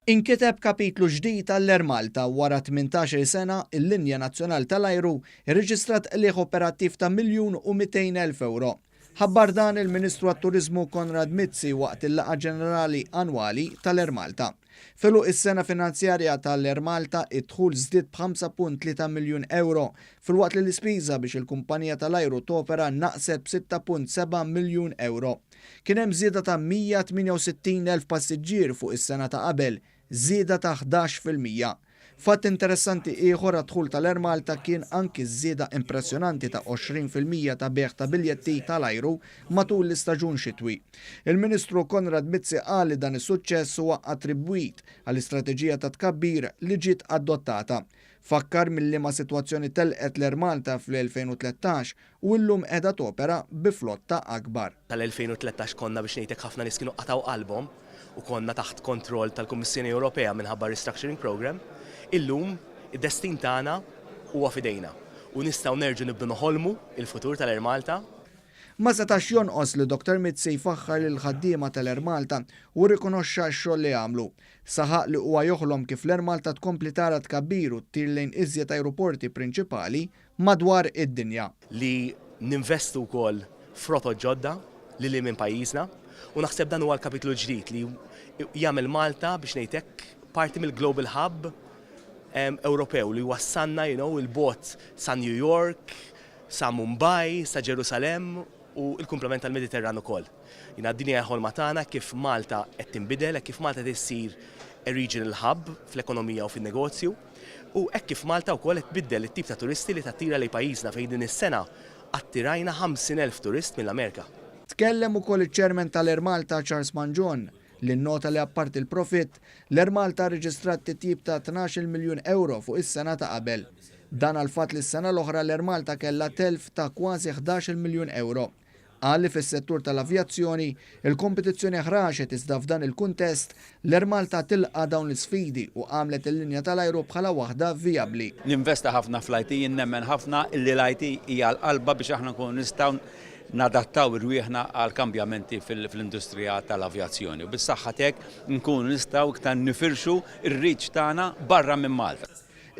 Inkiteb kapitlu ġdid għall-Air Malta wara 18-il sena, il-linja nazzjonali tal-ajru rreġistrat qligħ operattiv ta' 1,200,000 ewro. Ħabbar dan il-Ministru għat-Turiżmu Konrad Mizzi waqt il-Laqgħa Ġenerali Annwali tal-Air Malta. F'għeluq is-sena finanzjarja tal-Air Malta, id-dħul żdied b'5.3 miljun ewro, filwaqt li l-ispiża biex il-kumpanija tal-ajru topera naqset b'6.7 miljun ewro. Kien hemm żieda ta' 168,000 passiġġier fuq is-sena ta' qabel, żieda ta' 11%. Fatt interessanti ieħor għad-dħul tal-Air Malta kien anki ż-żieda impressjonanti ta' 20% ta' bejgħ ta' biljetti tal-ajru matul l-istaġun xitwi. Il-Ministru Konrad Mizzi qal li dan is-suċċess huwa attribwit għall-istrateġija ta' tkabbir li ġiet adottata. Fakkar minn liema sitwazzjoni telqet l-Air Malta fl-2013 u illum qiegħda topera bi flotta akbar. Tal-2013 konna biex ngħidlek ħafna nies kienu qatgħu qalbhom u konna taħt kontroll tal-Kummissjoni Ewropea minħabba r-restructuring programme, illum id-destin tagħna huwa f'idejna u nistgħu nerġgħu nibdu noħolmu il-futur tal-Air Malta. Ma setax jonqos li Dottor Mizzi jfaħħar lill-ħaddiema tal-Air Malta u rrikonoxxa x-xogħol li għamlu. Saħaq li huwa joħlom kif l-Air Malta tkompli tara tkabbir u ttir lejn iżjed ajruporti prinċipali madwar id-dinja. Li ninvestu wkoll f'rotot ġodda lil hinn minn pajjiżna u naħseb dan huwa l-kapitlu ġdid li jagħmel Malta biex ngħid hekk parti mill-global hub Ewropew li jwassalna you know 'il bogħod sa New York, sa Mumbai, sa Ġerusalemm u l-kumplament tal-Mediterran ukoll. Jiena din hija ħolma tagħna kif Malta qed tinbidel, hekk kif Malta qed issir a regional hub fl-ekonomija u fin-negozju u hekk kif Malta wkoll qed tbiddel it-tip ta' turisti li tattira lejn pajjiżna fejn din is-sena attirajna 50,000 turist mill-Amerika. Tkellem ukoll iċ-Chairman tal-Air Malta Charles Mangion li nnota li apparti l-profitt, l-Air Malta rreġistrat titjib ta' 12-il miljun ewro fuq is-sena ta' qabel. Dan għall-fatt li s-sena l-oħra l-Air Malta kellha telf ta' kważi 11-il miljun ewro. Qal li fis-settur tal-avjazzjoni, il-kompetizzjoni ħraxet iżda f'dan il-kuntest, l-Air Malta tilqa' dawn l-isfidi u għamlet il-linja tal-ajru bħala waħda vijabbli. Ninvesta ħafna fl-IT, jien nemmen ħafna illi l-IT hija l-qalba biex aħna nkunu nistgħu nadattaw irwieħna għall-kambjamenti fl-industrija tal-avjazzjoni u bis-saħħa t'hekk nkunu nistgħu iktar nifirxu r-reach tagħna barra minn Malta.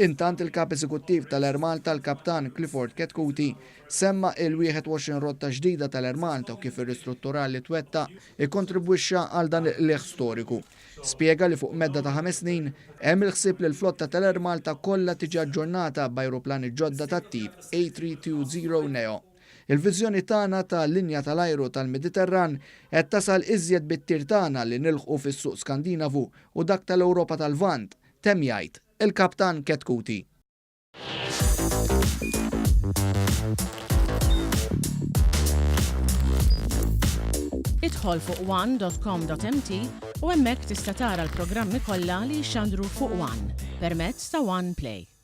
Intant il-Kap Eżekuttiv tal-Air Malta, l-Kaptan Clifford Chetcuti, Semma il-21 rotta ġdida tal-Air Malta u kif ir-ristrutturar li twettaq ikkontribwixxa għal dan il-qligħ storiku. Spjega li fuq medda ta' ħames snin, hemm il-ħsieb li l-flotta tal-Air Malta kollha tiġi aġġornata b'ajruplani ġodda tat-tip A320 neo. Il-viżjoni tagħna ta' linja tal-ajru tal-Mediterran qed tasal iżjed bit-tir tagħna li nilħqu fis-suq Skandinavu u dak tal-Ewropa tal-Lvant, temm jgħid il-Kaptan Chetcuti. Idħol fuq one.com.mt u hemmhekk tista' tara l-programmi kollha li jixxandru fuq One permezz ta' One Play.